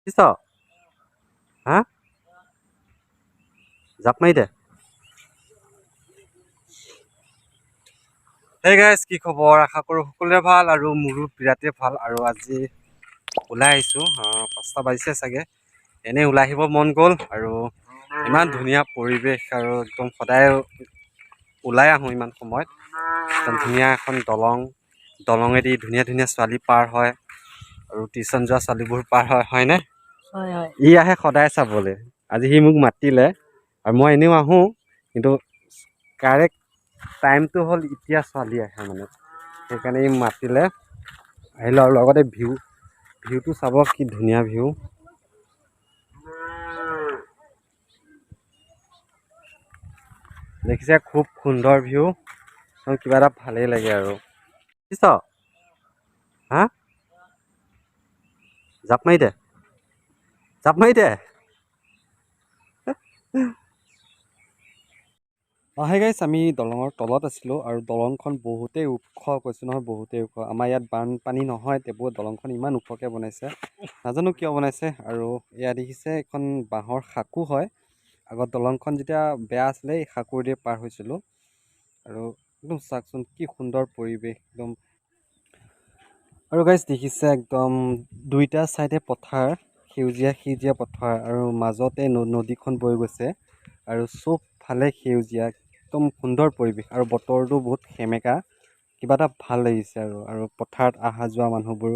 দিছ হা, জাপ মাৰি দে। হেই গাইজ, কি খবৰ? আশা কৰোঁ সকলোৰে ভাল আৰু মোৰো বিৰাটেই ভাল। আৰু আজি ওলাই আহিছোঁ, 5টা বাজিছে চাগে। এনেই ওলাই আহিব মন গ'ল আৰু ইমান ধুনীয়া পৰিৱেশ আৰু একদম সদায় ওলাই আহোঁ ইমান সময়ত। একদম ধুনীয়া এখন দলং, দলঙেদি ধুনীয়া ধুনীয়া ছোৱালী পাৰ হয় আৰু টিউশ্যন যোৱা ছোৱালীবোৰ পাৰ হয়, হয়নে? হয় হয়। ই আহে সদায় চাবলৈ। আজি সি মোক মাতিলে আৰু মই এনেও আহোঁ, কিন্তু কাৰেক্ট টাইমটো হ'ল এতিয়া ছোৱালী আহে মানে, সেইকাৰণে ই মাতিলে আহিলোঁ। আৰু লগতে ভিউটো চাব, কি ধুনীয়া ভিউ। দেখিছে, খুব সুন্দৰ ভিউ, কিবা এটা ভালেই লাগে আৰু। দেখিছ হা, জাপ মাৰি দে, জাপ মাৰি দে। হে গাইছ, আমি দলঙৰ তলত আছিলোঁ আৰু দলংখন বহুতেই ওখ, কৈছোঁ নহয় বহুতেই ওখ। আমাৰ ইয়াত বানপানী নহয়, তবু দলংখন ইমান ওখকৈ বনাইছে, নাজানো কিয় বনাইছে। আৰু এয়া দেখিছে এখন বাঁহৰ সাঁকো হয়। আগত দলংখন যেতিয়া বেয়া আছিলে, এই সাঁকোৰেদি পাৰ হৈছিলোঁ। আৰু একদম চাওকচোন কি সুন্দৰ পৰিৱেশ একদম। আৰু গাইছ দেখিছে একদম দুইটা ছাইডে পথাৰ, সেউজীয়া সেউজীয়া পথাৰ আৰু মাজতে নদীখন বৈ গৈছে আৰু চবফালে সেউজীয়া, একদম সুন্দৰ পৰিৱেশ। আৰু বতৰটো বহুত সেমেকা, কিবা এটা ভাল লাগিছে। আৰু পথাৰত অহা যোৱা মানুহবোৰ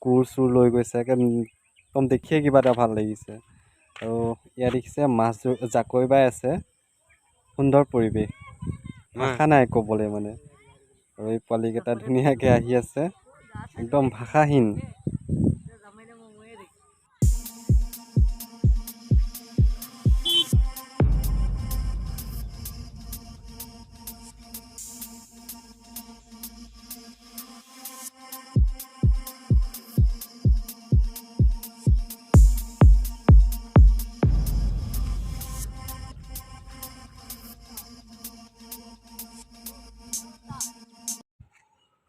কোৰ চোৰ লৈ গৈছে, একদম দেখিয়ে কিবা এটা ভাল লাগিছে। আৰু ইয়াত দেখিছে মাছ জাকৈ বাই আছে, সুন্দৰ পৰিৱেশ, ভাষা নাই ক'বলৈ মানে। আৰু এই পোৱালিকেইটা ধুনীয়াকৈ আহি আছে, একদম ভাষাহীন।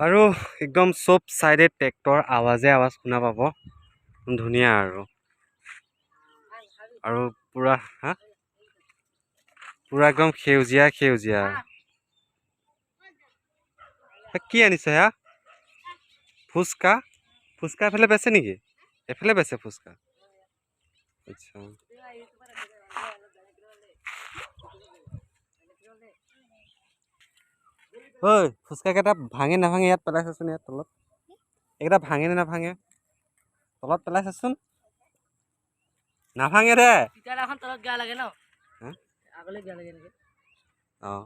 আৰু একদম চব চাইডে ট্ৰেক্টৰ আৱাজে আৱাজ শুনা পাব, ধুনীয়া। আৰু পুৰা হা পুৰা একদম সেউজীয়া সেউজীয়া। কি আনিছে হা? ফুচকা, ফুচকা এফালে বেচে নেকি? এফালে বেচে ফুচকা। আচ্ছা, ঐ ফুচকা কেইটা ভাঙে নাভাঙে ইয়াত পেলাইছাচোন, ইয়াত তলত এইকেইটা ভাঙে নে নাভাঙে তলত পেলাইছাচোন, নাভাঙে দে। তলত গা লাগে ন? আগলৈ গা লাগে নেকি? অঁ।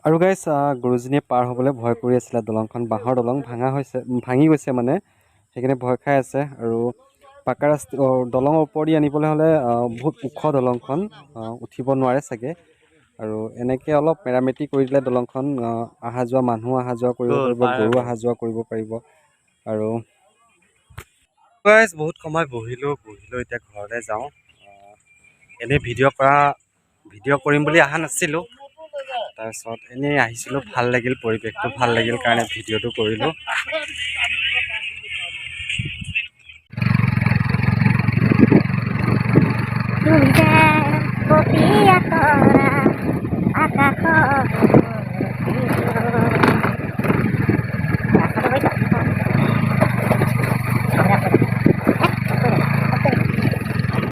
আৰু গাইছ, গৰুজনীয়ে পাৰ হ'বলৈ ভয় কৰি আছিলে। দলংখন বাঁহৰ দলং, ভাঙা হৈছে, ভাঙি গৈছে মানে, সেইকাৰণে ভয় খাই আছে। আৰু পাকা ৰাস্তা দলঙৰ ওপৰেদি আনিবলৈ হ'লে বহুত ওখ দলংখন, উঠিব নোৱাৰে চাগে। আৰু এনেকৈ অলপ মেৰামতি কৰি দিলে দলংখন, অহা যোৱা মানুহ অহা যোৱা কৰিব পাৰিব, গৰু অহা যোৱা কৰিব পাৰিব। আৰু গাইছ বহুত সময় বহিলোঁ, বহিলোঁ এতিয়া ঘৰলৈ যাওঁ। এনেই ভিডিঅ' কৰিম বুলি অহা নাছিলোঁ, তাৰপিছত এনেই আহিছিলোঁ, ভাল লাগিল পৰিৱেশটো, ভাল লাগিল কাৰণে ভিডিঅ'টো কৰিলোঁ।